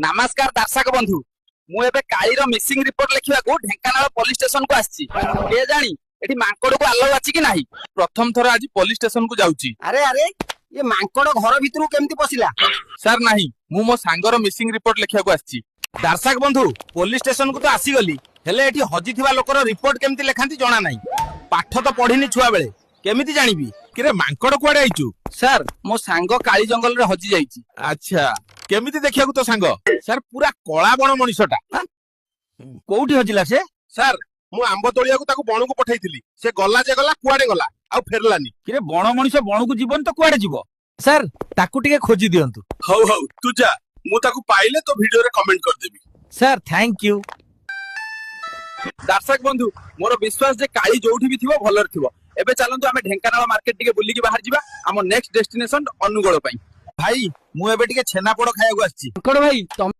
ନମସ୍କାର ଦର୍ଶକ ବନ୍ଧୁ, ମୁଁ ଏବେ କାଳିର ମିସିଂ ରିପୋର୍ଟ ଲେଖିବାକୁ ଢେଙ୍କାନାଳ ପୋଲିସ ଷ୍ଟେସନକୁ ଆସିଛି। କେ ଜାଣି ଏଠି ମାଙ୍କଡକୁ ଆଲାଉ ଅଛି କି ନାହିଁ। ପ୍ରଥମ ଥର ଆଜି ପୋଲିସ ଷ୍ଟେସନକୁ ଯାଉଛି। ଆରେ ଆରେ, ଏ ମାଙ୍କଡ ଘର ଭିତରକୁ କେମିତି ପଶିଲା? ସାର୍, ନାହିଁ, ମୁଁ ମୋ ସାଙ୍ଗର ମିସିଂ ରିପୋର୍ଟ ଲେଖିବାକୁ ଆସିଛି। ଦର୍ଶକ ବନ୍ଧୁ, ପୋଲିସ ଷ୍ଟେସନକୁ ତ ଆସିଗଲି, ହେଲେ ଏଠି ହଜିଥିବା ଲୋକର ରିପୋର୍ଟ କେମିତି ଲେଖାନ୍ତି ଜଣା ନାହିଁ। ପାଠ ତ ପଢିନି ଛୁଆ ବେଳେ, କେମିତି ଜାଣିବି? କିରେ ମାଙ୍କଡ, କୁଆଡେ ଆଇଛୁ? ସାର୍, ମୋ ସାଙ୍ଗ କାଳି ଜଙ୍ଗଲରେ ହଜି ଯାଇଛି। ଆଚ୍ଛା, କେମିତି ଦେଖିବାକୁ ତୋ ସାଙ୍ଗ? ସାର୍, ପୁରା କଳା ବଣ ମଣିଷଟା। କୋଉଠି ହଜିଲା ସେ? ସାର୍, ମୁଁ ଆମ୍ବ ତୋଳିବାକୁ ତାକୁ ବଣକୁ ପଠେଇଥିଲି। ସେ ଗଲା ଯେ ଗଲା, କୁଆଡେ ଗଲା, ଆଉ ଫେରିଲାନି। କିରେ, ବଣ ମଣିଷ ବଣକୁ ଯିବନି ତ କୁଆଡେ ଯିବ? ସାର୍, ତାକୁ ଟିକେ ଖୋଜି ଦିଅନ୍ତୁ। ହଉ ହଉ, ତୁ ଯା, ମୁଁ ତାକୁ ପାଇଲେ ତୋ ଭିଡିଓରେ କମେଣ୍ଟ କରିଦେବି। Sir, thank you. ଦର୍ଶକ ବନ୍ଧୁ, ମୋର ବିଶ୍ୱାସ ଯେ କାଳି ଯୋଉଠି ବି ଥିବ ଭଲରେ ଥିବ। ଏବେ ଚାଲନ୍ତୁ, ଆମେ ଢେଙ୍କାନାଳ ମାର୍କେଟ ଟିକେ ବୁଲିକି ବାହାରି ଯିବା ଆମ ନେକ୍ସଟ ଡେଷ୍ଟିନେସନ ଅନୁଗୋଳ ପାଇଁ। ଭାଇ, ମୁଁ ଏବେ ଟିକେ ଛେନାପୋଡ ଖାଇବାକୁ ଆସିଛି। ମାଙ୍କଡ ଭାଇ, ତମେ